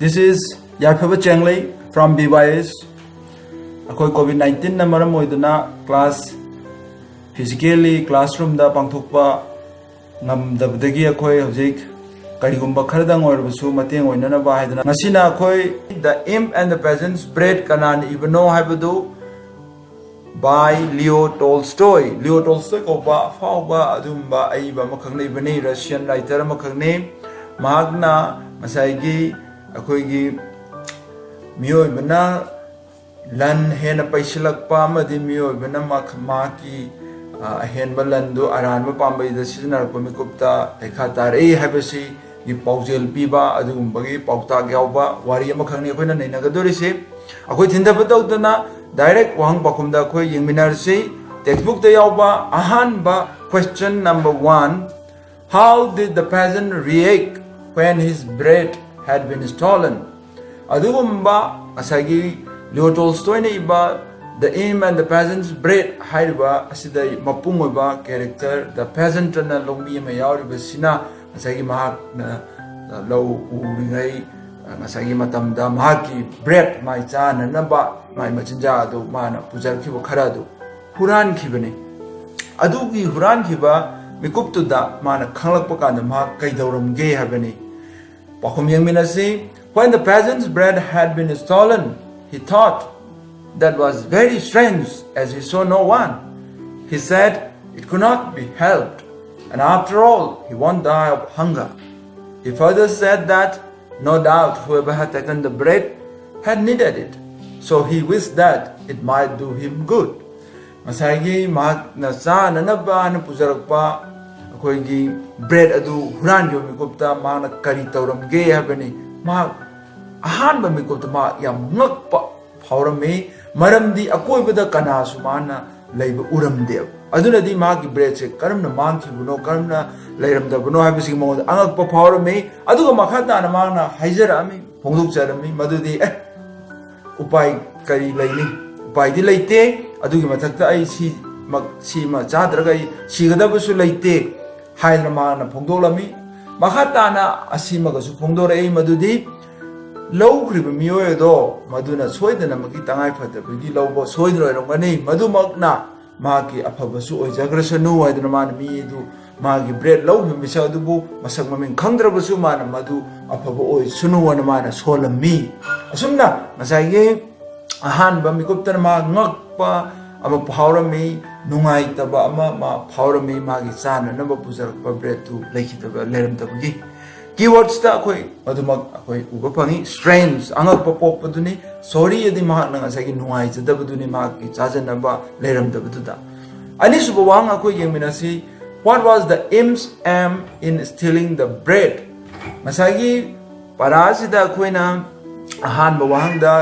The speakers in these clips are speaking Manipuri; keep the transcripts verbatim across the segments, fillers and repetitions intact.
This is ꯌꯥꯏꯐꯕ ꯆꯦꯡꯂꯩ from B Y S. ꯑꯩꯈꯣꯏ ꯀꯣꯚꯤꯗ ꯅꯥꯏꯟꯇꯤꯟꯅ ꯃꯔꯝ ꯑꯣꯏꯗꯨꯅ ꯀ꯭ꯂꯥꯁ ꯐꯤꯖꯤꯀꯦꯜꯂꯤ ꯀ꯭ꯂꯥꯁꯔꯨꯝꯗ ꯄꯥꯡꯊꯣꯛꯄ ꯉꯝꯗꯕꯗꯒꯤ ꯑꯩꯈꯣꯏ ꯍꯧꯖꯤꯛ ꯀꯔꯤꯒꯨꯝꯕ ꯈꯔꯗꯪ ꯑꯣꯏꯔꯕꯁꯨ ꯃꯇꯦꯡ ꯑꯣꯏꯅꯅꯕ ꯍꯥꯏꯗꯅ ꯉꯁꯤꯅ ꯑꯩꯈꯣꯏ The Imp and the Peasant's Bread ꯀꯅꯥꯅ ꯏꯕꯅꯣ ꯍꯥꯏꯕꯗꯨ by Leo Tolstoy. Leo Tolstoy ꯀꯧꯕ ꯑꯐꯥꯎꯕ ꯑꯗꯨꯒꯨꯝꯕ ꯑꯏꯕ ꯑꯃꯈꯛꯅ ꯏꯕꯅꯤ, ꯔꯁꯤꯌꯟ ꯔꯥꯏꯇꯔ ꯑꯃꯈꯛꯅꯤ꯫ ꯃꯍꯥꯛꯅ ꯉꯁꯥꯏꯒꯤ ꯑꯩꯈꯣꯏꯒꯤ ꯃꯤꯑꯣꯏꯕꯅ ꯂꯟ ꯍꯦꯟꯅ ꯄꯩꯁꯤꯜꯂꯛꯄ ꯑꯃꯗꯤ ꯃꯤꯑꯣꯏꯕꯅ ꯃꯍꯥꯛꯀꯤ ꯑꯍꯦꯟꯕ ꯂꯟꯗꯨ ꯑꯔꯥꯟꯕ ꯄꯥꯝꯕꯩꯗ ꯁꯤꯖꯤꯟꯅꯔꯛꯄ ꯃꯤꯀꯨꯞꯇ ꯂꯩꯈꯥ ꯇꯥꯔꯛꯏ ꯍꯥꯏꯕꯁꯤꯒꯤ ꯄꯥꯎꯖꯦꯜ ꯄꯤꯕ ꯑꯗꯨꯒꯨꯝꯕꯒꯤ ꯄꯥꯎꯇꯥꯛ ꯌꯥꯎꯕ ꯋꯥꯔꯤ ꯑꯃꯈꯛꯅꯤ ꯑꯩꯈꯣꯏꯅ ꯅꯩꯅꯒꯗꯣꯔꯤꯁꯤ꯫ ꯑꯩꯈꯣꯏ ꯊꯤꯟꯊꯕ ꯇꯧꯗꯅ ꯗꯥꯏꯔꯦꯛ ꯋꯥꯍꯪ ꯄꯥꯎꯈꯨꯝꯗ ꯑꯩꯈꯣꯏ ꯌꯦꯡꯃꯤꯟꯅꯔꯁꯤ꯫ ꯇꯦꯛꯁꯕꯨꯛꯇ ꯌꯥꯎꯕ ꯑꯍꯥꯟꯕ question number one: How did the peasant react when his bread had been stolen? ꯑꯗꯨꯒꯨꯝꯕ ꯉꯁꯥꯏꯒꯤ ꯂꯤꯑꯣ ꯇꯣꯜꯁꯇꯣꯏꯅ ꯏꯕ The Imp and the Peasant's Bread ꯍꯥꯏꯔꯤꯕ ꯑꯁꯤꯗ ꯃꯄꯨꯡ ꯑꯣꯏꯕ ꯀꯦꯔꯦꯛꯇꯔ ꯗ ꯄꯦꯖꯟꯠꯅ ꯂꯧꯃꯤ ꯑꯃ ꯌꯥꯎꯔꯤꯕꯁꯤꯅ ꯉꯁꯥꯏꯒꯤ ꯃꯍꯥꯛꯅ ꯂꯧ ꯎꯔꯤꯉꯩ ꯉꯁꯥꯏꯒꯤ ꯃꯇꯝꯗ ꯃꯍꯥꯛꯀꯤ ꯕ꯭ꯔꯦꯗ ꯃꯥꯏ ꯆꯥꯅꯅꯕ ꯃꯥꯏ ꯃꯆꯤꯟꯖꯥꯛ ꯑꯗꯨ ꯃꯥꯅ ꯄꯨꯖꯔꯛꯈꯤꯕ ꯈꯔ ꯑꯗꯨ ꯍꯨꯔꯥꯟꯈꯤꯕꯅꯤ꯫ ꯑꯗꯨꯒꯤ ꯍꯨꯔꯥꯟꯈꯤꯕ ꯃꯤꯀꯨꯞꯇꯨꯗ ꯃꯥꯅ ꯈꯪꯂꯛꯄ ꯀꯥꯟꯗ ꯃꯍꯥꯛ ꯀꯩꯗꯧꯔꯝꯒꯦ ꯍꯥꯏꯕꯅꯤ꯫ ꯄꯥꯎꯈꯨꯝ ꯌꯦꯡꯃꯤꯟꯅꯁꯤ꯫ When the peasant's bread had been stolen, he thought that was very strange, as he saw no one. He said it could not be helped, and after all, he won't die of hunger. He further said that no doubt whoever had taken the bread had needed it, so he wished that it might do him good. ꯉꯁꯥꯏꯒꯤ ꯃꯍꯥꯛꯅ ꯆꯥꯅꯅꯕꯅ ꯄꯨꯖꯔꯛꯄ ꯑꯩꯈꯣꯏꯒꯤ ꯕ꯭ꯔꯦꯗ ꯑꯗꯨ ꯍꯨꯔꯥꯟꯈꯤꯕ ꯃꯤꯀꯨꯞꯇ ꯃꯍꯥꯛꯅ ꯀꯔꯤ ꯇꯧꯔꯝꯒꯦ ꯍꯥꯏꯕꯅꯤ꯫ ꯃꯍꯥꯛ ꯑꯍꯥꯟꯕ ꯃꯤꯀꯨꯞꯇ ꯃꯍꯥꯛ ꯌꯥꯝ ꯉꯛꯄ ꯐꯥꯎꯔꯝꯃꯤ, ꯃꯔꯝꯗꯤ ꯑꯀꯣꯏꯕꯗ ꯀꯅꯥꯁꯨ ꯃꯥꯅ ꯂꯩꯕ ꯎꯔꯝꯗꯦꯕ꯫ ꯑꯗꯨꯅꯗꯤ ꯃꯍꯥꯛꯀꯤ ꯕ꯭ꯔꯦꯗꯁꯦ ꯀꯔꯝꯅ ꯃꯥꯡꯈꯤꯕꯅꯣ, ꯀꯔꯝꯅ ꯂꯩꯔꯝꯗꯕꯅꯣ ꯍꯥꯏꯕꯁꯤꯒꯤ ꯃꯉꯣꯟꯗ ꯑꯉꯛꯄ ꯐꯥꯎꯔꯝꯃꯤ꯫ ꯑꯗꯨꯒ ꯃꯈꯥ ꯇꯥꯅ ꯃꯍꯥꯛꯅ ꯍꯥꯏꯖꯔꯛꯑꯝꯃꯤ, ꯐꯣꯡꯗꯣꯛꯆꯔꯝꯃꯤ, ꯃꯗꯨꯗꯤ ꯑꯦ ꯎꯄꯥꯏ ꯀꯔꯤ ꯂꯩꯅꯤ? ꯎꯄꯥꯏꯗꯤ ꯂꯩꯇꯦ꯫ ꯑꯗꯨꯒꯤ ꯃꯊꯛꯇ ꯑꯩ ꯁꯤꯃꯛ ꯁꯤꯃ ꯆꯥꯗ꯭ꯔꯒ ꯑꯩ ꯁꯤꯒꯗꯕꯁꯨ ꯂꯩꯇꯦ ꯍꯥꯏꯗꯅ ꯃꯍꯥꯛꯅ ꯐꯣꯡꯗꯣꯛꯂꯝꯃꯤ꯫ ꯃꯈꯥ ꯇꯥꯅ ꯑꯁꯤꯃꯒꯁꯨ ꯐꯣꯡꯗꯣꯔꯛꯏ, ꯃꯗꯨꯗꯤ ꯂꯧꯈ꯭ꯔꯤꯕ ꯃꯤꯑꯣꯏ ꯑꯗꯣ ꯃꯗꯨꯅ ꯁꯣꯏꯗꯅꯃꯛꯀꯤ ꯇꯉꯥꯏ ꯐꯗꯕꯒꯤ ꯂꯧꯕ ꯁꯣꯏꯗꯅ ꯑꯣꯏꯔꯝꯒꯅꯤ, ꯃꯗꯨꯃꯛꯅ ꯃꯍꯥꯛꯀꯤ ꯑꯐꯕꯁꯨ ꯑꯣꯏꯖꯈ꯭ꯔꯁꯅꯨ ꯍꯥꯏꯗꯨꯅ ꯃꯥꯅ ꯃꯤ ꯑꯗꯨ ꯃꯥꯒꯤ ꯕ꯭ꯔꯦꯗ ꯂꯧꯈꯤꯕ ꯃꯤꯁꯛ ꯑꯗꯨꯕꯨ ꯃꯁꯛ ꯃꯃꯤꯡ ꯈꯪꯗ꯭ꯔꯕꯁꯨ ꯃꯥꯅ ꯃꯗꯨ ꯑꯐꯕ ꯑꯣꯏꯁꯅꯨ ꯍꯥꯏꯅ ꯃꯥꯅ ꯁꯣꯜꯂꯝꯃꯤ꯫ ꯑꯁꯨꯝꯅ ꯉꯁꯥꯏꯒꯤ ꯑꯍꯥꯟꯕ ꯃꯤꯀꯨꯞꯇꯅ ꯃꯥ ꯉꯛꯄ ꯑꯃ ꯐꯥꯎꯔꯝꯃꯤ, ꯅꯨꯡꯉꯥꯏꯇꯕ ꯑꯃ ꯃꯥ ꯐꯥꯎꯔꯝꯃꯤ, ꯃꯥꯒꯤ ꯆꯥꯅꯅꯕ ꯄꯨꯖꯔꯛꯄ ꯕ꯭ꯔꯦꯗꯇꯨ ꯂꯩꯈꯤꯗꯕ, ꯂꯩꯔꯝꯗꯕꯒꯤ꯫ ꯀꯤꯋꯥꯔꯗꯁꯇ ꯑꯩꯈꯣꯏ ꯃꯗꯨꯃꯛ ꯑꯩꯈꯣꯏ ꯎꯕ ꯐꯪꯉꯤ꯫ ꯁ꯭ꯇ꯭ꯔꯦꯟꯖ, ꯑꯉꯛꯄ ꯄꯣꯛꯄꯗꯨꯅꯤ꯫ ꯁꯣꯔꯤ ꯑꯗꯤ ꯃꯍꯥꯛꯅ ꯉꯁꯥꯏꯒꯤ ꯅꯨꯡꯉꯥꯏꯖꯗꯕꯗꯨꯅꯤ, ꯃꯍꯥꯛꯀꯤ ꯆꯥꯖꯅꯕ ꯂꯩꯔꯝꯗꯕꯗꯨꯗ꯫ ꯑꯅꯤꯁꯨꯕ ꯋꯥꯍꯪ ꯑꯩꯈꯣꯏ ꯌꯦꯡꯃꯤꯟꯅꯁꯤ, What was the imp's aim in stealing the bread? ꯉꯁꯥꯏꯒꯤ ꯄꯔꯥꯁꯤꯗ ꯑꯩꯈꯣꯏꯅ ꯑꯍꯥꯟꯕ ꯋꯥꯍꯪꯗ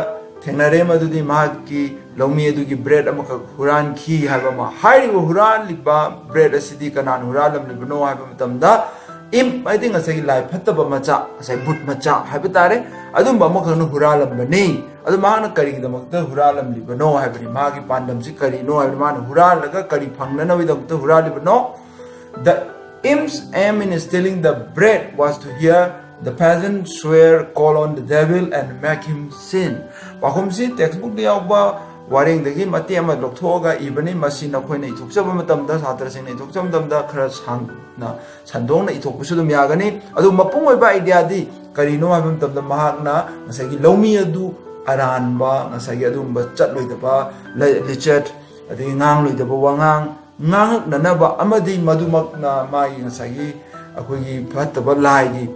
ꯊꯦꯡꯅꯔꯦ, ꯃꯗꯨꯗꯤ ꯃꯍꯥꯛꯀꯤ ꯂꯧꯃꯤ ꯑꯗꯨꯒꯤ ꯕ꯭ꯔꯦꯗ ꯑꯃꯈꯛ ꯍꯨꯔꯥꯟꯈꯤ ꯍꯥꯏꯕ ꯑꯃ꯫ ꯍꯥꯏꯔꯤꯕ ꯍꯨꯔꯥꯜꯂꯤꯕ ꯕ꯭ꯔꯦꯗ ꯑꯁꯤꯗꯤ ꯀꯅꯥꯅ ꯍꯨꯔꯥꯜꯂꯝꯂꯤꯕꯅꯣ ꯍꯥꯏꯕ ꯃꯇꯝꯗ, ꯏꯝꯞ ꯍꯥꯏꯗꯤ ꯉꯁꯥꯏꯒꯤ ꯂꯥꯏ ꯐꯠꯇꯕ ꯃꯆꯥ, ꯉꯁꯥꯏ ꯚꯨꯠ ꯃꯆꯥ ꯍꯥꯏꯕ ꯇꯥꯔꯦ, ꯑꯗꯨꯝꯕ ꯑꯃꯈꯛꯅ ꯍꯨꯔꯥꯜꯂꯝꯕꯅꯤ꯫ ꯑꯗꯨ ꯃꯍꯥꯛꯅ ꯀꯔꯤꯒꯤꯗꯃꯛꯇ ꯍꯨꯔꯥꯜꯂꯝꯂꯤꯕꯅꯣ ꯍꯥꯏꯕꯅꯤ, ꯃꯥꯒꯤ ꯄꯥꯟꯗꯝꯁꯤ ꯀꯔꯤꯅꯣ ꯍꯥꯏꯕꯅꯤ, ꯃꯥꯅ ꯍꯨꯔꯥꯜꯂꯒ ꯀꯔꯤ ꯐꯪꯅꯅꯕꯒꯤꯗꯃꯛꯇ ꯍꯨꯔꯥꯜꯂꯤꯕꯅꯣ? The imp's aim in stealing the bread was to hear the peasant swear, call on the devil and make him sin. ꯄꯥꯎꯈꯨꯝꯁꯤ ꯇꯦꯛꯁꯕꯨꯛꯇ ꯌꯥꯎꯕ ꯋꯥꯔꯦꯡꯗꯒꯤ ꯃꯇꯦꯛ ꯑꯃ ꯂꯧꯊꯣꯛꯑꯒ ꯏꯕꯅꯤ꯫ ꯃꯁꯤ ꯅꯈꯣꯏꯅ ꯏꯊꯣꯛꯆꯕ ꯃꯇꯝꯗ, ꯁꯥꯇ꯭ꯔꯁꯤꯡꯅ ꯏꯊꯣꯛꯆꯕ ꯃꯇꯝꯗ ꯈꯔ ꯁꯥꯡꯅ ꯁꯟꯗꯣꯛꯅ ꯏꯊꯣꯛꯄꯁꯨ ꯑꯗꯨꯝ ꯌꯥꯒꯅꯤ꯫ ꯑꯗꯨ ꯃꯄꯨꯡ ꯑꯣꯏꯕ ꯑꯥꯏꯗꯤꯌꯥꯗꯤ ꯀꯔꯤꯅꯣ ꯍꯥꯏꯕ ꯃꯇꯝꯗ, ꯃꯍꯥꯛꯅ ꯉꯁꯥꯏꯒꯤ ꯂꯧꯃꯤ ꯑꯗꯨ ꯑꯔꯥꯟꯕ, ꯉꯁꯥꯏꯒꯤ ꯑꯗꯨꯒꯨꯝꯕ ꯆꯠꯂꯣꯏꯗꯕ ꯂ-, ꯂꯤꯆꯠ, ꯑꯗꯒꯤ ꯉꯥꯡꯂꯣꯏꯗꯕ ꯋꯥꯉꯥꯡ ꯉꯥꯡꯉꯛꯅꯅꯕ ꯑꯃꯗꯤ ꯃꯗꯨꯃꯛꯅ ꯃꯥꯒꯤ ꯉꯁꯥꯏꯒꯤ ꯑꯩꯈꯣꯏꯒꯤ ꯐꯠꯇꯕ ꯂꯥꯏꯒꯤ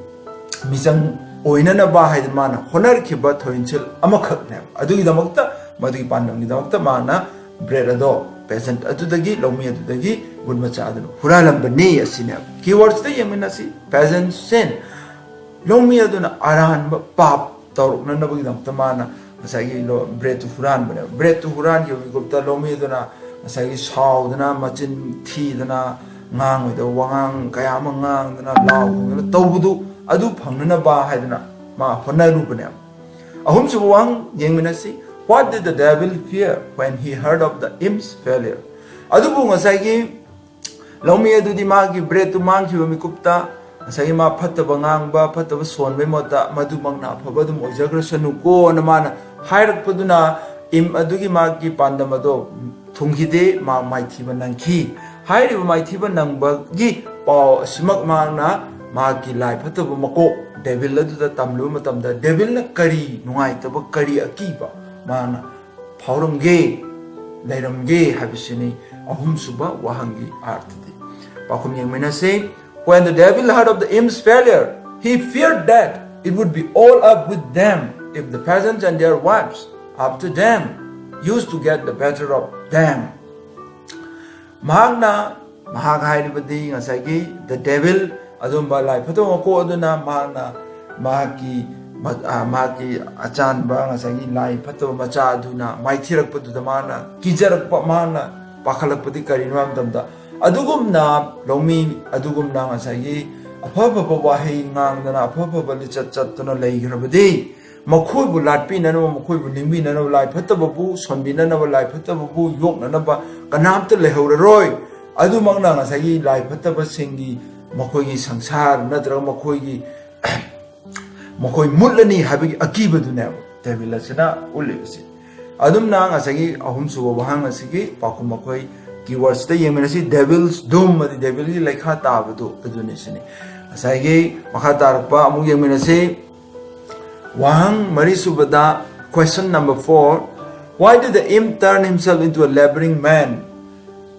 ꯃꯤꯆꯪ ꯑꯣꯏꯅꯅꯕ ꯍꯥꯏꯗꯅ ꯃꯥꯅ ꯍꯣꯠꯅꯔꯛꯈꯤꯕ ꯊꯧꯍꯤꯟꯁꯤꯜ ꯑꯃꯈꯛꯅꯦꯕ꯫ ꯑꯗꯨꯒꯤꯗꯃꯛꯇ, ꯃꯗꯨꯒꯤ ꯄꯥꯟꯗꯝꯒꯤꯗꯃꯛꯇ ꯃꯥꯅ ꯕ꯭ꯔꯦꯗ ꯑꯗꯣ ꯄꯦꯖꯦꯟꯠ ꯑꯗꯨꯗꯒꯤ, ꯂꯧꯃꯤ ꯑꯗꯨꯗꯒꯤ ꯚꯨꯠ ꯃꯆꯥ ꯑꯗꯨꯅ ꯍꯨꯔꯥꯜꯂꯝꯕꯅꯤ ꯑꯁꯤꯅꯦꯕ꯫ ꯀꯤꯋꯥꯔꯗꯁꯇ ꯌꯦꯡꯃꯤꯟꯅꯁꯤ꯫ Peasant sin, ꯂꯧꯃꯤ ꯑꯗꯨꯅ ꯑꯔꯥꯟꯕ ꯄꯥꯞ ꯇꯧꯔꯛꯅꯅꯕꯒꯤꯗꯃꯛꯇ ꯃꯥꯅ ꯉꯁꯥꯏꯒꯤ ꯂꯣ-, ꯕ꯭ꯔꯦꯗꯇꯨ ꯍꯨꯔꯥꯟꯕꯅꯦꯕ꯫ ꯕ꯭ꯔꯦꯗꯇꯨ ꯍꯨꯔꯥꯟꯈꯤꯕ ꯃꯤꯀꯨꯞꯇ ꯂꯧꯃꯤ ꯑꯗꯨꯅ ꯉꯁꯥꯏꯒꯤ ꯁꯥꯎꯗꯅ, ꯃꯆꯤꯟ ꯊꯤꯗꯅ, ꯉꯥꯡꯉꯣꯏꯗꯕ ꯋꯥꯉꯥꯡ ꯀꯌꯥ ꯑꯃ ꯉꯥꯡꯗꯅ, ꯂꯥꯎ ꯈꯣꯡꯗꯅ ꯇꯧꯕꯗꯨ, ꯑꯗꯨ ꯐꯪꯅꯅꯕ ꯍꯥꯏꯗꯅ ꯃꯥ ꯍꯣꯠꯅꯔꯨꯕꯅꯦꯕ꯫ ꯑꯍꯨꯝꯁꯨꯕ ꯋꯥꯍꯪ ꯌꯦꯡꯃꯤꯟꯅꯁꯤ꯫ What did the devil fear when he heard of the imp's failure? ꯑꯗꯨꯕꯨ ꯉꯁꯥꯏꯒꯤ ꯂꯧꯃꯤ ꯑꯗꯨꯗꯤ ꯃꯥꯒꯤ ꯕ꯭ꯔꯦꯗꯇꯨ ꯃꯥꯡꯈꯤꯕ ꯃꯤꯀꯨꯞꯇ ꯉꯁꯥꯏꯒꯤ ꯃꯥ ꯐꯠꯇꯕ ꯉꯥꯡꯕ, ꯐꯠꯇꯕ ꯁꯣꯟꯕꯩ ꯃꯍꯨꯠꯇ ꯃꯗꯨꯃꯛꯅ ꯑꯐꯕ ꯑꯗꯨꯝ ꯑꯣꯏꯖꯈ꯭ꯔꯁꯅꯨꯀꯣꯅ ꯃꯥꯅ ꯍꯥꯏꯔꯛꯄꯗꯨꯅ ꯏꯝ ꯑꯗꯨꯒꯤ ꯃꯥꯒꯤ ꯄꯥꯟꯗꯝ ꯑꯗꯣ ꯊꯨꯡꯈꯤꯗꯦ, ꯃꯥ ꯃꯥꯏꯊꯤꯕ ꯅꯪꯈꯤ꯫ ꯍꯥꯏꯔꯤꯕ ꯃꯥꯏꯊꯤꯕ ꯅꯪꯕꯒꯤ ꯄꯥꯎ ꯑꯁꯤꯃꯛ ꯃꯍꯥꯛꯅ ꯃꯍꯥꯛꯀꯤ ꯂꯥꯏ ꯐꯠꯇꯕ ꯃꯀꯣꯛ ꯗꯦꯚꯤꯜ ꯑꯗꯨꯗ ꯇꯝꯂꯨꯕ ꯃꯇꯝꯗ ꯗꯦꯚꯤꯜꯅ ꯀꯔꯤ ꯅꯨꯡꯉꯥꯏꯇꯕ, ꯀꯔꯤ ꯑꯀꯤꯕ ꯃꯥꯅ ꯐꯥꯎꯔꯝꯒꯦ, ꯂꯩꯔꯝꯒꯦ ꯍꯥꯏꯕꯁꯤꯅꯤ ꯑꯍꯨꯝꯁꯨꯕ ꯋꯥꯍꯪꯒꯤ ꯑꯥꯔꯊꯗꯤ꯫ ꯄꯥꯎꯈꯨꯝ ꯌꯦꯡꯃꯤꯟꯅꯁꯤ꯫ When the devil heard of the imps' failure, he feared that it would be all up with them if the peasants and their wives, after them, used to get the better of them. ꯃꯍꯥꯛꯅ, ꯃꯍꯥꯛ ꯍꯥꯏꯔꯤꯕꯗꯤ ꯉꯁꯥꯏꯒꯤ the devil, ꯑꯗꯨꯝꯕ ꯂꯥꯏ ꯐꯠꯇꯕ ꯃꯀꯣꯛ ꯑꯗꯨꯅ ꯃꯍꯥꯛꯅ ꯃꯍꯥꯛꯀꯤ ꯃ-, ꯑ, ꯃꯍꯥꯛꯀꯤ ꯑꯆꯥꯟꯕ ꯉꯁꯥꯏꯒꯤ ꯂꯥꯏ ꯐꯠꯇꯕ ꯃꯆꯥ ꯑꯗꯨꯅ ꯃꯥꯏꯊꯤꯔꯛꯄꯗꯨꯗ ꯃꯥꯅ ꯀꯤꯖꯔꯛꯄ, ꯃꯥꯅ ꯄꯥꯈꯠꯂꯛꯄꯗꯤ ꯀꯔꯤꯅꯣ ꯍꯥꯏꯕ ꯃꯇꯝꯗ, ꯑꯗꯨꯒꯨꯝꯅ ꯂꯧꯃꯤ, ꯑꯗꯨꯒꯨꯝꯅ ꯉꯁꯥꯏꯒꯤ ꯑꯐ ꯑꯐꯕ ꯋꯥꯍꯩ ꯉꯥꯡꯗꯅ, ꯑꯐ ꯑꯐꯕ ꯂꯤꯆꯠ ꯆꯠꯇꯨꯅ ꯂꯩꯈ꯭ꯔꯕꯗꯤ, ꯃꯈꯣꯏꯕꯨ ꯂꯥꯠꯄꯤꯅꯅꯕ, ꯃꯈꯣꯏꯕꯨ ꯅꯤꯡꯕꯤꯅꯅꯕ, ꯂꯥꯏ ꯐꯠꯇꯕꯕꯨ ꯁꯣꯟꯕꯤꯅꯅꯕ, ꯂꯥꯏ ꯐꯠꯇꯕꯕꯨ ꯌꯣꯛꯅꯅꯕ ꯀꯅꯥꯝꯇ ꯂꯩꯍꯧꯔꯔꯣꯏ꯫ ꯑꯗꯨꯃꯛꯅ ꯉꯁꯥꯏꯒꯤ ꯂꯥꯏ ꯐꯠꯇꯕꯁꯤꯡꯒꯤ ꯃꯈꯣꯏꯒꯤ ꯁꯪꯁꯥꯔ ꯅꯠꯇ꯭ꯔꯒ ꯃꯈꯣꯏꯒꯤ, ꯃꯈꯣꯏ ꯃꯨꯠꯂꯅꯤ ꯍꯥꯏꯕꯒꯤ ꯑꯀꯤꯕꯗꯨꯅꯦꯕ ꯗꯦꯚꯤꯜ ꯑꯁꯤꯅ ꯎꯠꯂꯤꯕꯁꯤ꯫ ꯑꯗꯨꯝꯅ ꯉꯁꯥꯏꯒꯤ ꯑꯍꯨꯝꯁꯨꯕ ꯋꯥꯍꯪ ꯑꯁꯤꯒꯤ ꯄꯥꯎꯈꯨꯝ ꯑꯩꯈꯣꯏ keywordsꯇ ꯌꯦꯡꯃꯤꯟꯅꯁꯤ꯫ Devil's doom, ꯑꯃꯗꯤ ꯗꯦꯚꯤꯜꯒꯤ ꯂꯩꯈꯥ ꯇꯥꯕꯗꯨ ꯑꯗꯨꯅꯤ ꯁꯤꯅꯤ꯫ ꯉꯁꯥꯏꯒꯤ ꯃꯈꯥ ꯇꯥꯔꯛꯄ ꯑꯃꯨꯛ ꯌꯦꯡꯃꯤꯟꯅꯁꯤ꯫ ꯋꯥꯍꯪ ꯃꯔꯤꯁꯨꯕꯗ, question number four, why did the imp turn himself into a laboring man?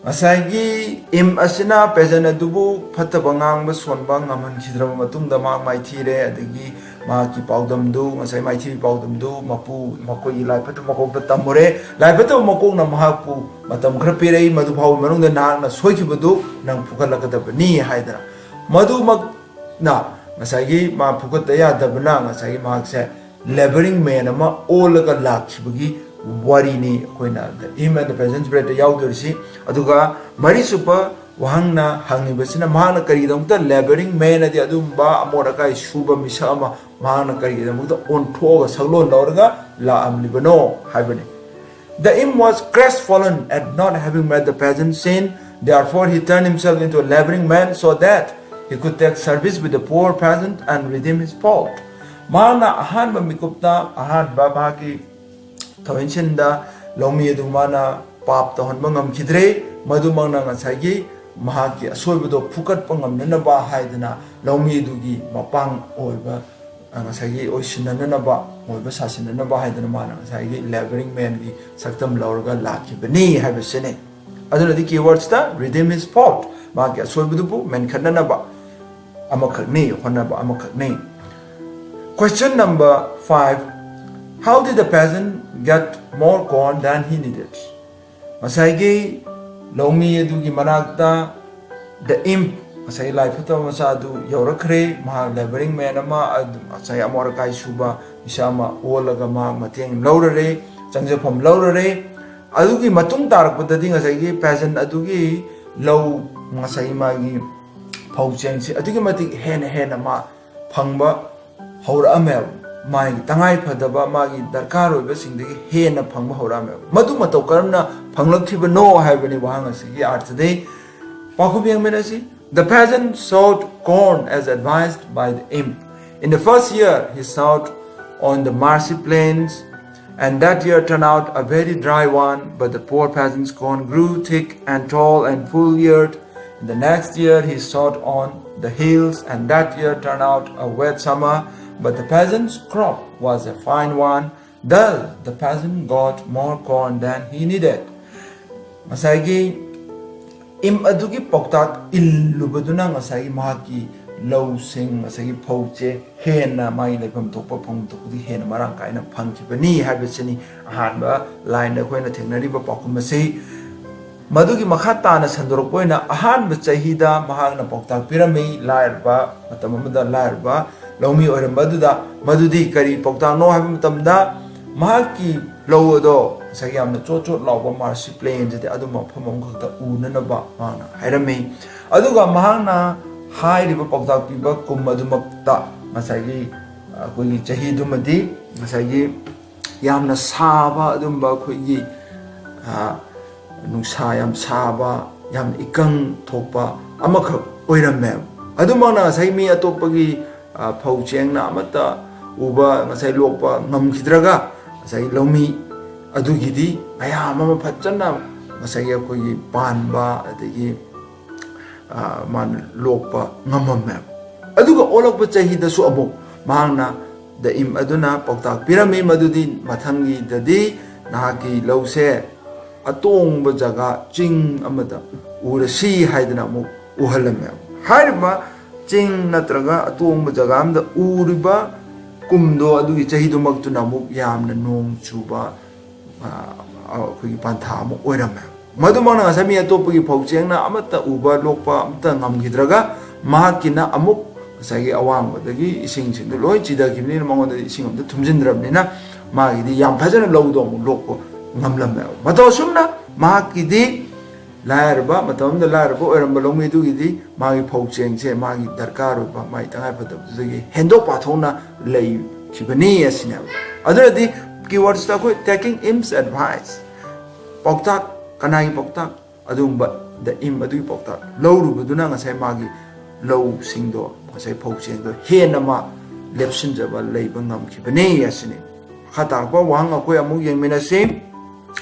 ꯉꯁꯥꯏꯒꯤ ꯏꯝ ꯑꯁꯤꯅ ꯄꯦꯖꯦꯟ ꯑꯗꯨꯕꯨ ꯐꯠꯇꯕ ꯉꯥꯡꯕ ꯁꯣꯟꯕ ꯉꯝꯍꯟꯈꯤꯗ꯭ꯔꯕ ꯃꯇꯨꯡꯗ ꯃꯍꯥꯛ ꯃꯥꯏꯊꯤꯔꯦ, ꯑꯗꯒꯤ ꯃꯍꯥꯛꯀꯤ ꯄꯥꯎꯗꯝꯗꯨ, ꯉꯁꯥꯏ ꯃꯥꯏꯊꯤꯕꯒꯤ ꯄꯥꯎꯗꯝꯗꯨ ꯃꯄꯨ, ꯃꯈꯣꯏꯒꯤ ꯂꯥꯏ ꯐꯠꯇꯕ ꯃꯀꯣꯛꯇ ꯇꯝꯃꯨꯔꯦ꯫ ꯂꯥꯏ ꯐꯠꯇꯕ ꯃꯀꯣꯛꯅ ꯃꯍꯥꯛꯄꯨ ꯃꯇꯝ ꯈꯔ ꯄꯤꯔꯛꯏ, ꯃꯗꯨ ꯐꯥꯎꯕꯒꯤ ꯃꯅꯨꯡꯗ ꯅꯍꯥꯛꯅ ꯁꯣꯏꯈꯤꯕꯗꯨ ꯅꯪ ꯐꯨꯒꯠꯂꯛꯀꯗꯕꯅꯤ ꯍꯥꯏꯗꯅ꯫ ꯃꯗꯨꯃꯛꯅ ꯉꯁꯥꯏꯒꯤ ꯃꯥ ꯐꯨꯒꯠꯇ ꯌꯥꯗꯕꯅ ꯉꯁꯥꯏꯒꯤ ꯃꯍꯥꯛꯁꯦ laboring man ꯑꯃ ꯑꯣꯜꯂꯒ ꯂꯥꯛꯈꯤꯕꯒꯤ ꯋꯥꯔꯤꯅꯤ ꯑꯩꯈꯣꯏꯅ the imp and the peasant's breadꯇ ꯌꯥꯎꯗꯣꯔꯤꯁꯤ꯫ ꯑꯗꯨꯒ ꯃꯔꯤꯁꯨꯕ ꯋꯥꯍꯪꯅ ꯍꯪꯉꯤꯕꯁꯤꯅ ꯃꯍꯥꯛꯅ ꯀꯔꯤꯒꯤꯗꯃꯛꯇ laboring man ꯑꯗꯤ ꯑꯗꯨꯒꯨꯝꯕ ꯑꯃꯣꯠ ꯑꯀꯥꯏ ꯁꯨꯕ ꯃꯤꯁꯛ ꯑꯃ ꯃꯍꯥꯛꯅ ꯀꯔꯤꯒꯤꯗꯃꯛꯇ ꯑꯣꯟꯊꯣꯛꯑꯒ ꯁꯛꯂꯣꯟ ꯂꯧꯔꯒ ꯂꯥꯛꯂꯝꯂꯤꯕꯅꯣ ꯍꯥꯏꯕꯅꯤ꯫ The imp was crestfallen at not having met the peasant's sin, therefore he turned himself into a laboring man so that He could take service with the poor peasant and redeem his fault. ꯃꯍꯥꯛꯅ ꯑꯍꯥꯟꯕ ꯃꯤꯀꯨꯞꯇ, ꯑꯍꯥꯟꯕ ꯃꯍꯥꯛꯀꯤ ꯊꯧꯏꯟꯁꯤꯟꯗ ꯂꯧꯃꯤ ꯑꯗꯨ ꯃꯥꯅ ꯄꯥꯞ ꯇꯧꯍꯟꯕ ꯉꯝꯈꯤꯗ꯭ꯔꯦ꯫ ꯃꯗꯨꯃꯛꯅ ꯉꯁꯥꯏꯒꯤ ꯃꯍꯥꯛꯀꯤ ꯑꯁꯣꯏꯕꯗꯣ ꯐꯨꯀꯠꯄ ꯉꯝꯅꯅꯕ ꯍꯥꯏꯗꯅ ꯂꯧꯃꯤꯗꯨꯒꯤ ꯃꯄꯥꯡ ꯑꯣꯏꯕ, ꯑ, ꯉꯁꯥꯏꯒꯤ ꯑꯣꯏꯁꯤꯟꯅꯅꯕ, ꯑꯣꯏꯕ ꯁꯥꯁꯤꯟꯅꯅꯕ ꯍꯥꯏꯗꯅ ꯃꯥꯅ ꯉꯁꯥꯏꯒꯤ laboring manꯒꯤ ꯁꯛꯇꯝ ꯂꯧꯔꯒ ꯂꯥꯛꯈꯤꯕꯅꯤ ꯍꯥꯏꯕꯁꯤꯅꯤ꯫ ꯑꯗꯨꯅꯗꯤ keywordsꯇ redeem his fault, ꯃꯥꯒꯤ ꯑꯁꯣꯏꯕꯗꯨꯕꯨ ꯃꯦꯟꯈꯠꯅꯅꯕ ꯑꯃꯈꯛꯅꯤ, ꯍꯣꯠꯅꯕ ꯑꯃꯈꯛꯅꯤ꯫ Question number five, how did the peasant get more corn than he needed? ꯉꯁꯥꯏꯒꯤ ꯂꯧꯃꯤ ꯑꯗꯨꯒꯤ ꯃꯅꯥꯛꯇ the imp, ꯉꯁꯥꯏ ꯂꯥꯏ ꯐꯠꯇꯕ ꯃꯆꯥ ꯑꯗꯨ ꯌꯧꯔꯛꯈ꯭ꯔꯦ꯫ ꯃꯍꯥꯛ laboring man ꯑꯃ, ꯑꯗꯨ ꯉꯁꯥꯏ ꯑꯃꯣꯠ ꯑꯀꯥꯏ ꯁꯨꯕ ꯃꯤꯁꯛ ꯑꯃ ꯑꯣꯜꯂꯒ ꯃꯍꯥꯛ ꯃꯇꯦꯡ ꯂꯧꯔꯔꯦ, ꯆꯪꯖꯐꯝ ꯂꯧꯔꯔꯦ꯫ ꯑꯗꯨꯒꯤ ꯃꯇꯨꯡ ꯇꯥꯔꯛꯄꯗꯗꯤ ꯉꯁꯥꯏꯒꯤ peasant ꯑꯗꯨꯒꯤ ꯂꯧ, ꯉꯁꯥꯏ ꯃꯥꯒꯤ ꯐꯧ ꯆꯦꯡꯁꯤ ꯑꯗꯨꯛꯀꯤ ꯃꯇꯤꯛ ꯍꯦꯟꯅ ꯍꯦꯟꯅ ꯃꯥ ꯐꯪꯕ ꯍꯧꯔꯛꯑꯝꯃꯦꯕ꯫ ꯃꯥꯒꯤ ꯇꯉꯥꯏ ꯐꯗꯕ, ꯃꯥꯒꯤ ꯗꯔꯀꯥꯔ ꯑꯣꯏꯕꯁꯤꯡꯗꯒꯤ ꯍꯦꯟꯅ ꯐꯪꯕ ꯍꯧꯔꯛꯑꯝꯃꯦꯕ꯫ ꯃꯗꯨ ꯃꯇꯧ ꯀꯔꯝꯅ ꯐꯪꯂꯛꯈꯤꯕꯅꯣ ꯍꯥꯏꯕꯅꯤ ꯋꯥꯍꯪ ꯑꯁꯤꯒꯤ ꯑꯥꯔꯊꯗꯤ꯫ ꯄꯥꯎꯈꯨꯝ ꯌꯦꯡꯃꯤꯟꯅꯁꯤ꯫ The peasant sowed corn as advised by the imp. In the first year, he sowed on the marshy plains, and that year turned out a very dry one, but the poor peasant's corn grew thick and tall and full-eared. In the next year, he sowed on the hills, and that year turned out a wet summer, but the peasant's crop was a fine one. Thus, the peasant got more corn than he needed. ꯉꯁꯥꯏꯒꯤ imp ꯑꯗꯨꯒꯤ ꯄꯥꯎꯇꯥꯛ ꯏꯜꯂꯨꯕꯗꯨꯅ ꯉꯁꯥꯏꯒꯤ ꯃꯍꯥꯛꯀꯤ ꯂꯧꯁꯤꯡ, ꯉꯁꯥꯏꯒꯤ ꯐꯧꯁꯦ ꯍꯦꯟꯅ ꯃꯥꯒꯤ ꯂꯩꯐꯝ ꯊꯣꯛꯄ, ꯐꯪꯐꯝ ꯊꯣꯛꯄꯗꯒꯤ ꯍꯦꯟꯅ ꯃꯔꯥꯡ ꯀꯥꯏꯅ ꯐꯪꯈꯤꯕꯅꯤ ꯍꯥꯏꯕꯁꯤꯅꯤ ꯑꯍꯥꯟꯕ lineꯗ ꯑꯩꯈꯣꯏꯅ ꯊꯦꯡꯅꯔꯤꯕ ꯄꯥꯎꯈꯨꯝ ꯑꯁꯤ꯫ ꯃꯗꯨꯒꯤ ꯃꯈꯥ ꯇꯥꯅ ꯁꯟꯗꯣꯔꯛꯄ ꯑꯣꯏꯅ ꯑꯍꯥꯟꯕ ꯆꯍꯤꯗ ꯃꯍꯥꯛꯅ ꯄꯥꯎꯇꯥꯛ ꯄꯤꯔꯝꯃꯤ, ꯂꯥꯏꯔꯕ, ꯃꯇꯝ ꯑꯃꯗ ꯂꯥꯏꯔꯕ ꯂꯧꯃꯤ ꯑꯣꯏꯔꯝꯕ ꯑꯗꯨꯗ꯫ ꯃꯗꯨꯗꯤ ꯀꯔꯤ ꯄꯥꯎꯇꯥꯛꯅꯣ ꯍꯥꯏꯕ ꯃꯇꯝꯗ, ꯃꯍꯥꯛꯀꯤ ꯂꯧ ꯑꯗꯣ ꯉꯁꯥꯏꯒꯤ ꯌꯥꯝꯅ ꯆꯣꯠ ꯆꯣꯠ ꯂꯥꯎꯕ marshy plains ꯑꯗꯨꯝꯕ ꯃꯐꯝ ꯑꯃꯈꯛꯇ ꯎꯅꯅꯕ ꯃꯍꯥꯛꯅ ꯍꯥꯏꯔꯝꯃꯤ꯫ ꯑꯗꯨꯒ ꯃꯍꯥꯛꯅ ꯍꯥꯏꯔꯤꯕ ꯄꯥꯎꯇꯥꯛ ꯄꯤꯕ ꯀꯨꯝ ꯑꯗꯨꯃꯛꯇ ꯉꯁꯥꯏꯒꯤ ꯑꯩꯈꯣꯏꯒꯤ ꯆꯍꯤꯗꯨꯃꯗꯤ ꯉꯁꯥꯏꯒꯤ ꯌꯥꯝꯅ ꯁꯥꯕ ꯑꯗꯨꯝꯕ ꯑꯩꯈꯣꯏꯒꯤ, ꯑ, ꯅꯨꯡꯁꯥ ꯌꯥꯝ ꯁꯥꯕ, ꯌꯥꯝ ꯏꯀꯪ ꯊꯣꯛꯄ ꯑꯃꯈꯛ ꯑꯣꯏꯔꯝꯃꯦꯕ꯫ ꯑꯗꯨꯃꯛꯅ ꯉꯁꯥꯏ ꯃꯤ ꯑꯇꯣꯞꯄꯒꯤ, ꯑ, ꯐꯧ ꯆꯦꯡꯅ ꯑꯃꯠꯇ ꯎꯕ, ꯉꯁꯥꯏ ꯂꯣꯛꯄ ꯉꯝꯈꯤꯗ꯭ꯔꯒ, ꯉꯁꯥꯏ ꯂꯧꯃꯤ ꯑꯗꯨꯒꯤꯗꯤ ꯃꯌꯥꯝ ꯑꯃ ꯐꯖꯅ ꯉꯁꯥꯏꯒꯤ ꯑꯩꯈꯣꯏꯒꯤ ꯄꯥꯟꯕ, ꯑꯗꯒꯤ, ꯑ, ꯃꯥꯅ ꯂꯣꯛꯄ ꯉꯝꯃꯝꯃꯦ꯫ ꯑꯗꯨꯒ ꯑꯣꯜꯂꯛꯄ ꯆꯍꯤꯗꯁꯨ ꯑꯃꯨꯛ ꯃꯍꯥꯛꯅ, ꯗ ꯏꯝ ꯑꯗꯨꯅ ꯄꯥꯎꯇꯥꯛ ꯄꯤꯔꯝꯃꯤ, ꯃꯗꯨꯗꯤ ꯃꯊꯪꯒꯤꯗꯗꯤ ꯅꯍꯥꯛꯀꯤ ꯂꯧꯁꯦ ꯑꯇꯣꯡꯕ ꯖꯒꯥ, ꯆꯤꯡ ꯑꯃꯗ ꯎꯔꯁꯤ ꯍꯥꯏꯗꯅ ꯑꯃꯨꯛ ꯎꯍꯜꯂꯝꯃꯦ꯫ ꯍꯥꯏꯔꯤꯕ ꯆꯤꯡ ꯅꯠꯇ꯭ꯔꯒ ꯑꯇꯣꯡꯕ ꯖꯒꯥ ꯑꯃꯗ ꯎꯔꯤꯕ ꯀꯨꯝꯗꯣ, ꯑꯗꯨꯒꯤ ꯆꯍꯤꯗꯨꯃꯛꯇꯨꯅ ꯑꯃꯨꯛ ꯌꯥꯝꯅ ꯅꯣꯡ ꯆꯨꯕ, ꯑ, ꯑꯩꯈꯣꯏꯒꯤ ꯄꯟꯊꯥ ꯑꯃ ꯑꯣꯏꯔꯝꯃꯦ꯫ ꯃꯗꯨꯃꯛꯅ ꯉꯁꯥꯏ ꯃꯤ ꯑꯇꯣꯞꯄꯒꯤ ꯐꯧ ꯆꯦꯡꯅ ꯑꯃꯠꯇ ꯎꯕ, ꯂꯣꯛꯄ ꯑꯃꯠꯇ ꯉꯝꯈꯤꯗ꯭ꯔꯒ, ꯃꯍꯥꯛꯀꯤꯅ ꯑꯃꯨꯛ ꯉꯁꯥꯏꯒꯤ ꯑꯋꯥꯡꯕꯗꯒꯤ ꯏꯁꯤꯡꯁꯤꯡꯗꯣ ꯂꯣꯏ ꯆꯤꯊꯈꯤꯕꯅꯤꯅ ꯃꯉꯣꯟꯗ ꯏꯁꯤꯡ ꯑꯃꯇ ꯊꯨꯝꯖꯤꯟꯗ꯭ꯔꯕꯅꯤꯅ, ꯃꯥꯒꯤꯗꯤ ꯌꯥꯝ ꯐꯖꯅ ꯂꯧꯗꯣ ꯑꯃꯨꯛ ꯂꯣꯛꯄ ꯉꯝꯂꯝꯃꯦꯕ꯫ ꯃꯇꯧ ꯑꯁꯨꯝꯅ ꯃꯍꯥꯛꯀꯤꯗꯤ ꯂꯥꯏꯔꯕ, ꯃꯇꯝ ꯑꯃꯗ ꯂꯥꯏꯔꯕ ꯑꯣꯏꯔꯝꯕ ꯂꯧꯃꯤꯗꯨꯒꯤꯗꯤ ꯃꯥꯒꯤ ꯐꯧ ꯆꯦꯡꯁꯦ ꯃꯥꯒꯤ ꯗꯔꯀꯥꯔ ꯑꯣꯏꯕ, ꯃꯥꯒꯤ ꯇꯉꯥꯏ ꯐꯗꯕꯗꯨꯗꯒꯤ ꯍꯦꯟꯗꯣꯛ ꯄꯥꯊꯣꯛꯅ ꯂꯩꯈꯤꯕꯅꯤ ꯑꯁꯤꯅꯦꯕ꯫ ꯑꯗꯨꯅꯗꯤ keywordsꯇ ꯑꯩꯈꯣꯏ taking Im's advice, ꯄꯥꯎꯇꯥꯛ, ꯀꯅꯥꯒꯤ ꯄꯥꯎꯇꯥꯛ? ꯑꯗꯨꯒꯨꯝꯕ ꯗ ꯏꯝ ꯑꯗꯨꯒꯤ ꯄꯥꯎꯇꯥꯛ ꯂꯧꯔꯨꯕꯗꯨꯅ ꯉꯁꯥꯏ ꯃꯥꯒꯤ ꯂꯧꯁꯤꯡꯗꯣ, ꯉꯁꯥꯏ ꯐꯧ ꯆꯦꯡꯗꯣ ꯍꯦꯟꯅ ꯃꯥ ꯂꯦꯞꯁꯤꯟꯖꯕ ꯂꯩꯕ ꯉꯝꯈꯤꯕꯅꯤ ꯑꯁꯤꯅꯤ꯫ ꯃꯈꯥ ꯇꯥꯔꯛꯄ ꯋꯥꯍꯪ ꯑꯩꯈꯣꯏ ꯑꯃꯨꯛ ꯌꯦꯡꯃꯤꯟꯅꯁꯤ꯫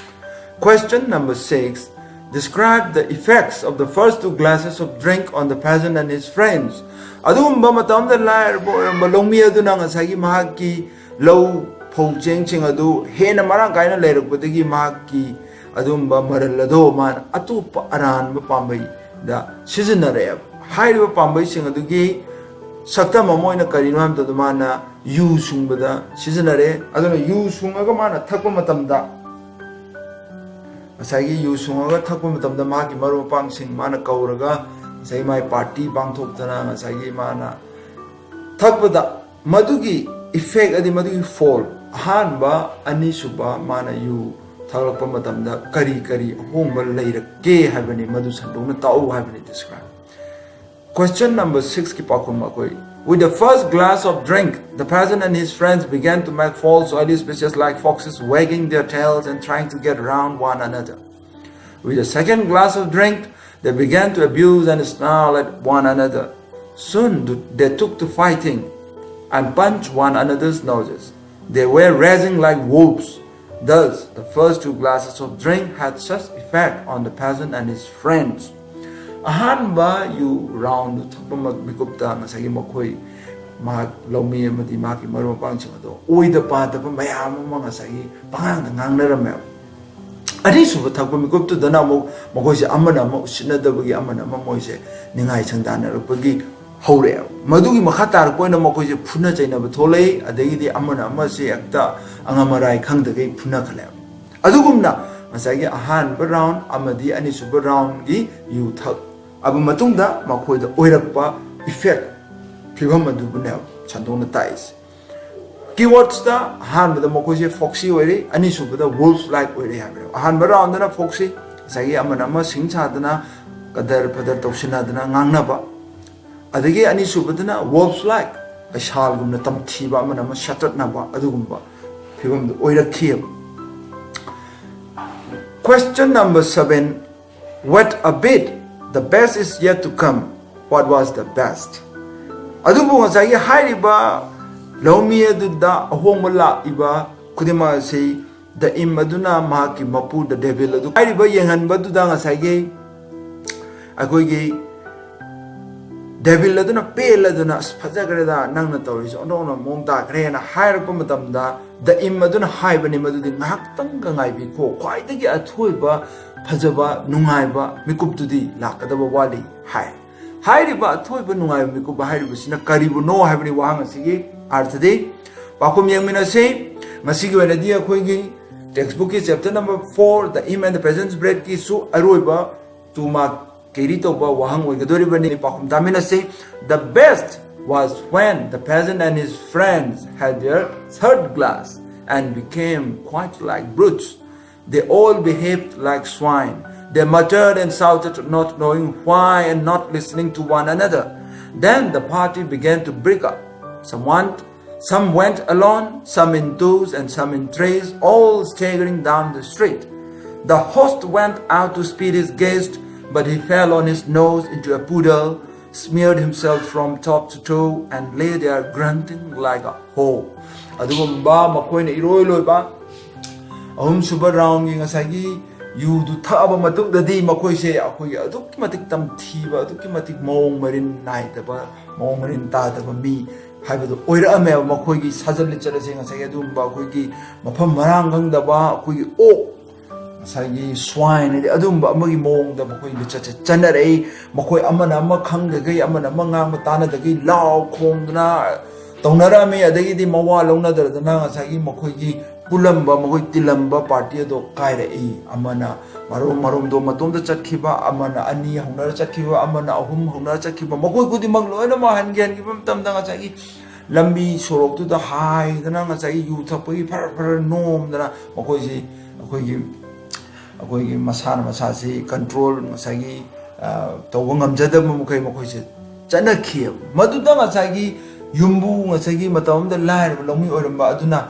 Question number six. Describe the effects of the first two glasses of drink on the peasant and his friends. ꯑꯗꯨꯒꯨꯝꯕ ꯃꯇꯝꯗ ꯂꯥꯏꯔꯕ ꯑꯣꯏꯔꯝꯕ ꯂꯧꯃꯤ ꯑꯗꯨꯅ ꯉꯁꯥꯏꯒꯤ ꯃꯍꯥꯛꯀꯤ ꯂꯧ ꯐꯧ ꯆꯦꯡꯁꯤꯡ ꯑꯗꯨ ꯍꯦꯟꯅ ꯃꯔꯥꯡ ꯀꯥꯏꯅ ꯂꯩꯔꯛꯄꯗꯒꯤ ꯃꯍꯥꯛꯀꯤ ꯑꯗꯨꯒꯨꯝꯕ ꯃꯔꯜ ꯑꯗꯣ ꯃꯥꯅ ꯑꯇꯣꯞꯄ ꯑꯔꯥꯟꯕ ꯄꯥꯝꯕꯩꯗ ꯁꯤꯖꯤꯟꯅꯔꯛꯑꯦꯕ꯫ ꯍꯥꯏꯔꯤꯕ ꯄꯥꯝꯕꯩꯁꯤꯡ ꯑꯗꯨꯒꯤ ꯁꯛꯇꯝ ꯑꯃ ꯑꯣꯏꯅ ꯀꯔꯤꯅꯣ ꯍꯥꯏꯕ ꯃꯇꯝꯗ ꯃꯥꯅ ꯌꯨ ꯁꯨꯡꯕꯗ ꯁꯤꯖꯤꯟꯅꯔꯦ꯫ ꯑꯗꯨꯅ ꯌꯨ ꯁꯨꯡꯉꯒ ꯃꯥꯅ ꯊꯛꯄ ꯃꯇꯝꯗ, ꯉꯁꯥꯏꯒꯤ ꯌꯨ ꯁꯨꯡꯉꯒ ꯊꯛꯄ ꯃꯇꯝꯗ ꯃꯍꯥꯛꯀꯤ ꯃꯔꯨꯞ ꯃꯄꯥꯡꯁꯤꯡ ꯃꯥꯅ ꯀꯧꯔꯒ ꯉꯁꯥꯏ ꯃꯥꯏ ꯄꯥꯔꯇꯤ ꯄꯥꯡꯊꯣꯛꯇꯅ ꯉꯁꯥꯏꯒꯤ ꯃꯥꯅ ꯊꯛꯄꯗ ꯃꯗꯨꯒꯤ effect ꯑꯗꯤ ꯃꯗꯨꯒꯤ fall, ꯑꯍꯥꯟꯕ, ꯑꯅꯤꯁꯨꯕ ꯃꯥꯅ ꯌꯨ ꯊꯛꯂꯛꯄ ꯃꯇꯝꯗ ꯀꯔꯤ ꯀꯔꯤ ꯑꯍꯣꯡꯕ ꯂꯩꯔꯛꯀꯦ ꯍꯥꯏꯕꯅꯤ, ꯃꯗꯨ ꯁꯟꯗꯣꯛꯅ ꯇꯥꯛꯎ ꯍꯥꯏꯕꯅꯤ describe꯫ Question number sixꯀꯤ ꯄꯥꯎꯈꯨꯝ ꯑꯩꯈꯣꯏ: With the first glass of drink, the peasant and his friends began to make false, oily speeches like foxes wagging their tails and trying to get around one another. With the second glass of drink, they began to abuse and snarl at one another. Soon they took to fighting and punched one another's noses. They were raging like wolves. Thus, the first two glasses of drink had such effect on the peasant and his friends. ꯑꯍꯥꯟꯕ ꯌꯨ ꯔꯥꯎꯟꯗꯨ ꯊꯛꯄ ꯃ- ꯃꯤꯀꯨꯞꯇ ꯉꯁꯥꯏꯒꯤ ꯃꯈꯣꯏ ꯃꯍꯥꯛ ꯂꯧꯃꯤ ꯑꯃꯗꯤ ꯃꯍꯥꯛꯀꯤ ꯃꯔꯨꯞ ꯃꯄꯥꯡꯁꯤꯡ ꯑꯗꯣ ꯑꯣꯏꯗ ꯄꯥꯗꯕ ꯃꯌꯥꯝ ꯑꯃ ꯉꯁꯥꯏꯒꯤ ꯄꯉꯥꯡꯗ ꯉꯥꯡꯅꯔꯝꯃꯦꯕ꯫ ꯑꯅꯤꯁꯨꯕ ꯊꯛꯄ ꯃꯤꯀꯨꯞꯇꯨꯗꯅ ꯑꯃꯨꯛ ꯃꯈꯣꯏꯁꯦ ꯑꯃꯅ ꯑꯃ ꯎꯁꯤꯠꯅꯗꯕꯒꯤ ꯑꯃꯅ ꯑꯃ ꯃꯣꯏꯁꯦ ꯅꯤꯡꯉꯥꯏ ꯁꯪꯗꯥꯅꯔꯛꯄꯒꯤ ꯍꯧꯔꯛꯑꯦꯕ꯫ ꯃꯗꯨꯒꯤ ꯃꯈꯥ ꯇꯥꯔꯛꯄ ꯑꯣꯏꯅ ꯃꯈꯣꯏꯁꯦ ꯐꯨꯅ ꯆꯩꯅꯕ ꯊꯣꯛꯂꯛꯏ, ꯑꯗꯒꯤꯗꯤ ꯑꯃꯅ ꯑꯃꯁꯦ ꯍꯦꯛꯇ ꯑꯉꯝ ꯑꯔꯥꯏ ꯈꯪꯗꯒꯩ ꯐꯨꯅꯈꯠꯂꯛꯑꯦꯕ꯫ ꯑꯗꯨꯒꯨꯝꯅ ꯉꯁꯥꯏꯒꯤ ꯑꯍꯥꯟꯕ ꯔꯥꯎꯟ ꯑꯃꯗꯤ ꯑꯅꯤꯁꯨꯕ ꯔꯥꯎꯟꯒꯤ ꯌꯨ ꯊꯛꯑꯕ ꯃꯇꯨꯡꯗ ꯃꯈꯣꯏꯗ ꯑꯣꯏꯔꯛꯄ ꯏꯐꯦꯛ, ꯐꯤꯕꯝ ꯑꯗꯨꯕꯨꯅꯦꯕ ꯁꯟꯗꯣꯛꯅ ꯇꯥꯛꯏꯁꯦ꯫ ꯀꯤꯋꯥꯔꯗꯁꯇ ꯑꯍꯥꯟꯕꯗ ꯃꯈꯣꯏꯁꯦ ꯐꯣꯛꯁꯤ ꯑꯣꯏꯔꯤ, ꯑꯅꯤꯁꯨꯕꯗ ꯋꯣꯜꯐ ꯂꯥꯏꯛ ꯑꯣꯏꯔꯤ ꯍꯥꯏꯕꯅꯦꯕ꯫ ꯑꯍꯥꯟꯕ ꯔꯥꯎꯟꯗꯅ ꯐꯣꯛꯁꯤ, ꯉꯁꯥꯏꯒꯤ ꯑꯃꯅ ꯑꯃ ꯁꯤꯡ ꯁꯥꯗꯅ ꯀꯗꯔ ꯐꯗꯔ ꯇꯧꯁꯤꯟꯅꯗꯅ ꯉꯥꯡꯅꯕ, ꯑꯗꯒꯤ ꯑꯅꯤꯁꯨꯕꯗꯅ ꯋꯣꯜꯐ ꯂꯥꯏꯛ, ꯀꯩꯁꯥꯜꯒꯨꯝꯅ ꯇꯝꯊꯤꯕ, ꯑꯃꯅ ꯑꯃ ꯁꯦꯠꯇꯠꯅꯕ, ꯑꯗꯨꯒꯨꯝꯕ ꯐꯤꯕꯝꯗꯨ ꯑꯣꯏꯔꯛꯈꯤꯑꯕ꯫ Question number seven. Wait a bit, the best is yet to come. What was the best? ꯑꯗꯨꯕꯨ ꯉꯁꯥꯏꯒꯤ ꯍꯥꯏꯔꯤꯕ ꯂꯧꯃꯤ ꯑꯗꯨꯗ ꯑꯍꯣꯡꯕ ꯂꯥꯛꯏꯕ ꯈꯨꯗꯤꯡꯃꯛ ꯑꯁꯤ ꯗ ꯏꯝ ꯑꯗꯨꯅ ꯃꯍꯥꯛꯀꯤ ꯃꯄꯨ ꯗ ꯗꯦꯚꯤꯜ ꯑꯗꯨ ꯍꯥꯏꯔꯤꯕ ꯌꯦꯡꯍꯟꯕꯗꯨꯗ ꯉꯁꯥꯏꯒꯤ ꯑꯩꯈꯣꯏꯒꯤ ꯗꯦꯚꯤꯜ ꯑꯗꯨꯅ ꯄꯦꯜꯂꯗꯨꯅ, "ꯑꯁ, ꯐꯖꯈ꯭ꯔꯦꯗ, ꯅꯪꯅ ꯇꯧꯔꯤꯁꯦ ꯑꯣꯟꯊꯣꯛꯅ ꯃꯑꯣꯡ ꯇꯥꯈ꯭ꯔꯦꯅ" ꯍꯥꯏꯔꯛꯄ ꯃꯇꯝꯗ, ꯗ ꯏꯝ ꯑꯗꯨꯅ ꯍꯥꯏꯕꯅꯤ ꯃꯗꯨꯗꯤ, "ꯉꯥꯏꯍꯥꯛꯇꯪꯒ ꯉꯥꯏꯕꯤꯈꯣ, ꯈ꯭ꯋꯥꯏꯗꯒꯤ ꯑꯊꯣꯏꯕ ꯐꯖꯕ ꯅꯨꯡꯉꯥꯏꯕ ꯃꯤꯀꯨꯞꯇꯨꯗꯤ ꯂꯥꯛꯀꯗꯕ ꯋꯥꯠꯂꯤ" ꯍꯥꯏ꯫ ꯍꯥꯏꯔꯤꯕ ꯑꯊꯣꯏꯕ ꯅꯨꯡꯉꯥꯏꯕ ꯃꯤꯀꯨꯞ ꯍꯥꯏꯔꯤꯕꯁꯤꯅ ꯀꯔꯤꯕꯨꯅꯣ ꯍꯥꯏꯕꯅꯤ ꯋꯥꯍꯪ ꯑꯁꯤꯒꯤ ꯑꯥꯔꯊꯗꯤ꯫ ꯄꯥꯎꯈꯨꯝ ꯌꯦꯡꯃꯤꯟꯅꯁꯤ꯫ ꯉꯁꯤꯒꯤ ꯑꯣꯏꯅꯗꯤ ꯑꯩꯈꯣꯏꯒꯤ ꯇꯦꯛꯁꯕꯨꯛꯀꯤ ꯆꯦꯞꯇꯔ ꯅꯝꯕꯔ ꯐꯣꯔ, ꯗ ꯏꯝ ꯑꯦꯟ ꯗ ꯄꯦꯖꯦꯟꯠꯁ ꯕ꯭ꯔꯦꯠꯀꯤꯁꯨ ꯑꯔꯣꯏꯕ ꯇꯨ ꯃꯥꯔꯛ ꯀꯦꯔꯤ ꯇꯧꯕ ꯋꯥꯍꯪ ꯑꯣꯏꯒꯗꯧꯔꯤꯕꯅꯤ꯫ ꯄꯥꯎꯈꯨꯝ ꯇꯥꯃꯤꯟꯅꯁꯤ꯫ The best was when the peasant and his friends had their third glass and became quite like brutes. They all behaved like swine. They muttered and shouted, not knowing why and not listening to one another. Then the party began to break up. Someone, some went alone, some in twos and some in threes, all staggering down the street. The host went out to speed his guest, but he fell on his nose into a puddle smeared himself from top to toe and lay there grunting like a hog. ꯑꯗꯨꯒꯨꯝꯕ ꯃꯈꯣꯏꯅ ꯏꯔꯣꯏ ꯂꯣꯏꯕ ꯑꯍꯨꯝꯁꯨꯕ ꯔꯥꯎꯟꯒꯤ ꯉꯁꯥꯏꯒꯤ ꯌꯨꯗꯨ ꯊꯛꯑꯕ ꯃꯇꯨꯡꯗꯗꯤ ꯃꯈꯣꯏꯁꯦ ꯑꯩꯈꯣꯏꯒꯤ ꯑꯗꯨꯛꯀꯤ ꯃꯇꯤꯛ ꯇꯝꯊꯤꯕ, ꯑꯗꯨꯛꯀꯤ ꯃꯇꯤꯛ ꯃꯑꯣꯡ ꯃꯔꯤꯟ ꯅꯥꯏꯗꯕ, ꯃꯑꯣꯡ ꯃꯔꯤꯟ ꯇꯥꯗꯕ ꯃꯤ ꯍꯥꯏꯕꯗꯨ ꯑꯣꯏꯔꯛꯑꯝꯃꯦꯕ꯫ ꯃꯈꯣꯏꯒꯤ ꯁꯥꯖꯠ ꯂꯤꯆꯠ ꯑꯁꯦ ꯉꯁꯥꯏꯒꯤ ꯑꯗꯨꯒꯨꯝꯕ ꯑꯩꯈꯣꯏꯒꯤ ꯃꯐꯝ ꯃꯔꯥꯡ ꯈꯪꯗꯕ, ꯑꯩꯈꯣꯏꯒꯤ ꯑꯣꯛ, ꯉꯁꯥꯏꯒꯤ swine ꯍꯥꯏꯗꯤ ꯑꯗꯨꯒꯨꯝꯕ ꯑꯃꯒꯤ ꯃꯑꯣꯡꯗ ꯃꯈꯣꯏ ꯂꯤꯆꯠꯁꯦ ꯆꯠꯅꯔꯛꯏ꯫ ꯃꯈꯣꯏ ꯑꯃꯅ ꯑꯃ ꯈꯪꯗꯈꯩ, ꯑꯃꯅ ꯑꯃ ꯉꯥꯡꯕ ꯇꯥꯅꯗꯈꯩ ꯂꯥꯎ ꯈꯣꯡꯗꯅ ꯇꯧꯅꯔꯛꯑꯝꯃꯤ꯫ ꯑꯗꯒꯤꯗꯤ ꯃꯋꯥ ꯂꯧꯅꯗꯗꯅ ꯉꯁꯥꯏꯒꯤ ꯃꯈꯣꯏꯒꯤ ꯄꯨꯜꯂꯝꯕ, ꯃꯈꯣꯏ ꯇꯤꯜꯂꯝꯕ ꯄꯥꯔꯇꯤ ꯑꯗꯣ ꯀꯥꯏꯔꯛꯏ꯫ ꯑꯃꯅ ꯃꯔꯣꯝ ꯃꯔꯣꯝꯗꯣ ꯃꯇꯣꯝꯗ ꯆꯠꯈꯤꯕ, ꯑꯃꯅ ꯑꯅꯤ ꯍꯧꯅꯔ ꯆꯠꯈꯤꯕ, ꯑꯃꯅ ꯑꯍꯨꯝ ꯍꯧꯅꯔ ꯆꯠꯈꯤꯕ, ꯃꯈꯣꯏ ꯈꯨꯗꯤꯡꯃꯛ ꯂꯣꯏꯅꯃꯛ ꯍꯟꯒꯦ ꯍꯟꯈꯤꯕ ꯃꯇꯝꯗ ꯉꯁꯥꯏꯒꯤ ꯂꯝꯕꯤ ꯁꯣꯔꯣꯛꯇꯨꯗ ꯍꯥꯏꯗꯅ ꯉꯁꯥꯏꯒꯤ ꯌꯨ ꯊꯛꯄꯒꯤ ꯐꯔ ꯐꯔ ꯅꯣꯝꯗꯅ ꯃꯈꯣꯏꯁꯤ ꯑꯩꯈꯣꯏꯒꯤ, ꯑꯩꯈꯣꯏꯒꯤ ꯃꯁꯥꯅ ꯃꯁꯥꯁꯤ ꯀꯟꯇ꯭ꯔꯣꯜ ꯉꯁꯥꯏꯒꯤ, ꯑ, ꯇꯧꯕ ꯉꯝꯖꯗꯕ ꯃꯈꯩ ꯃꯈꯣꯏꯁꯦ ꯆꯠꯅꯈꯤꯑꯕ꯫ ꯃꯗꯨꯗ ꯉꯁꯥꯏꯒꯤ ꯌꯨꯝꯕꯨ, ꯉꯁꯥꯏꯒꯤ ꯃꯇꯝ ꯑꯃꯗ ꯂꯥꯏꯔꯕ ꯂꯧꯃꯤ ꯑꯣꯏꯔꯝꯕ ꯑꯗꯨꯅ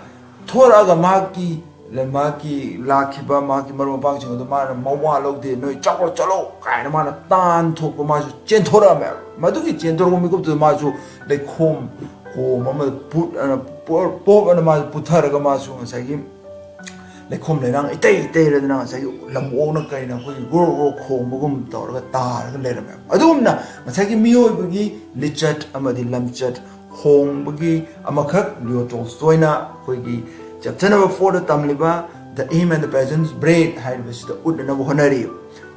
ꯊꯣꯔꯛꯑꯒ ꯃꯍꯥꯛꯀꯤ, ꯃꯍꯥꯛꯀꯤ ꯂꯥꯛꯈꯤꯕ ꯃꯍꯥꯛꯀꯤ ꯃꯔꯨꯞ ꯃꯄꯥꯡꯁꯤꯡ ꯑꯗꯨ ꯃꯥꯅ ꯃꯋꯥ ꯂꯧꯗꯦ, "ꯅꯣꯏ ꯆꯠꯈ꯭ꯔꯣ, ꯆꯠꯂꯣ" ꯀꯥꯏꯅ ꯃꯥꯅ ꯇꯥꯟ ꯊꯣꯛꯄ ꯃꯥꯁꯨ ꯆꯦꯟꯊꯣꯔꯛꯑꯝꯃꯦꯕ꯫ ꯃꯗꯨꯒꯤ ꯆꯦꯟꯊꯣꯔꯛꯄ ꯃꯤꯀꯨꯞꯇꯨꯗ ꯃꯥꯁꯨ ꯂꯩꯈꯣꯝ ꯀꯣꯝ ꯑꯃ ꯄꯨꯠ-, ꯑ, ꯄꯣ-, ꯄꯣꯞ ꯑꯅ ꯃꯥꯁꯨ ꯄꯨꯊꯔꯒ ꯃꯥꯁꯨ ꯉꯁꯥꯏꯒꯤ ꯂꯩꯈꯣꯝ ꯂꯩꯅꯥꯡ ꯏꯇꯩ ꯏꯇꯩꯔꯗꯅ ꯉꯁꯥꯏꯒꯤ ꯂꯝ ꯑꯣꯛꯅ ꯀꯩꯅ ꯑꯩꯈꯣꯏꯒꯤ ꯒ꯭ꯔꯣ ꯒ꯭ꯔꯣ ꯈꯣꯡꯕꯒꯨꯝ ꯇꯧꯔꯒ ꯇꯥꯔꯒ ꯂꯩꯔꯝꯃꯦꯕ꯫ ꯑꯗꯨꯒꯨꯝꯅ ꯉꯁꯥꯏꯒꯤ ꯃꯤꯑꯣꯏꯕꯒꯤ ꯂꯤꯆꯠ ꯑꯃꯗꯤ ꯂꯝꯆꯠ ꯍꯣꯡꯕꯒꯤ ꯑꯃꯈꯛ ꯂꯤꯑꯣ ꯇꯣꯜꯁꯇꯣꯏꯅ ꯑꯩꯈꯣꯏꯒꯤ chapter number fourꯗ ꯇꯝꯂꯤꯕ The Imp and the Peasant's Bread ꯍꯥꯏꯔꯤꯕꯁꯤꯗ ꯎꯠꯅꯅꯕ ꯍꯣꯠꯅꯔꯤ꯫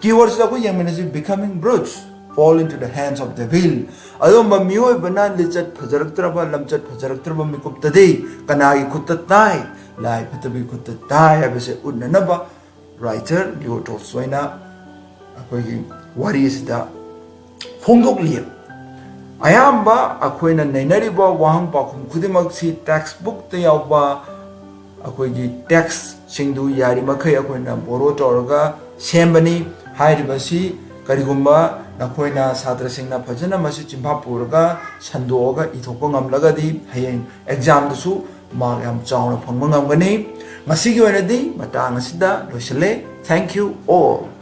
Keywordsꯇ ꯑꯩꯈꯣꯏ ꯌꯦꯡꯃꯤꯟꯅꯁꯤ: becoming brutes, fall into the hands of devil꯫ ꯑꯗꯨꯒꯨꯝꯕ ꯃꯤꯑꯣꯏꯕꯅ ꯂꯤꯆꯠ ꯐꯖꯔꯛꯇ꯭ꯔꯕ, ꯂꯝꯆꯠ ꯐꯖꯔꯛꯇ꯭ꯔꯕ ꯃꯤꯀꯨꯞꯇꯗꯤ ꯀꯅꯥꯒꯤ ꯈꯨꯠꯇ ꯇꯥꯏ? ꯂꯥꯏ ꯐꯠꯇꯕꯒꯤ ꯈꯨꯠꯇ ꯇꯥꯏ ꯍꯥꯏꯕꯁꯦ ꯎꯠꯅꯅꯕ writer ꯂꯤꯑꯣ ꯇꯣꯜꯁꯇꯣꯏꯅ ꯑꯩꯈꯣꯏꯒꯤ ꯋꯥꯔꯤ ꯑꯁꯤꯗ ꯐꯣꯡꯗꯣꯛꯂꯤ꯫ ꯑꯌꯥꯝꯕ ꯑꯩꯈꯣꯏꯅ ꯅꯩꯅꯔꯤꯕ ꯋꯥꯍꯪ ꯄꯥꯎꯈꯨꯝ ꯈꯨꯗꯤꯡꯃꯛꯁꯤ textbookꯇ ꯌꯥꯎꯕ ꯑꯩꯈꯣꯏꯒꯤ textꯁꯤꯡꯗꯨ ꯌꯥꯔꯤꯃꯈꯩ ꯑꯩꯈꯣꯏꯅ borrow ꯇꯧꯔꯒ ꯁꯦꯝꯕꯅꯤ꯫ ꯍꯥꯏꯔꯤꯕꯁꯤ ꯀꯔꯤꯒꯨꯝꯕ ꯅꯈꯣꯏꯅ ꯁꯥꯇ꯭ꯔꯁꯤꯡꯅ ꯐꯖꯅ ꯃꯁꯤ ꯆꯤꯟꯐꯥ ꯄꯨꯔꯒ ꯁꯟꯗꯣꯛꯑꯒ ꯏꯊꯣꯛꯄ ꯉꯝꯂꯒꯗꯤ ꯍꯌꯦꯡ examꯗꯁꯨ mark ꯌꯥꯝ ꯆꯥꯎꯅ ꯐꯪꯕ ꯉꯝꯒꯅꯤ꯫ ꯉꯁꯤꯒꯤ ꯑꯣꯏꯅꯗꯤ ꯃꯇꯥꯡ ꯑꯁꯤꯗ ꯂꯣꯏꯁꯤꯜꯂꯦ꯫ Thank you all꯫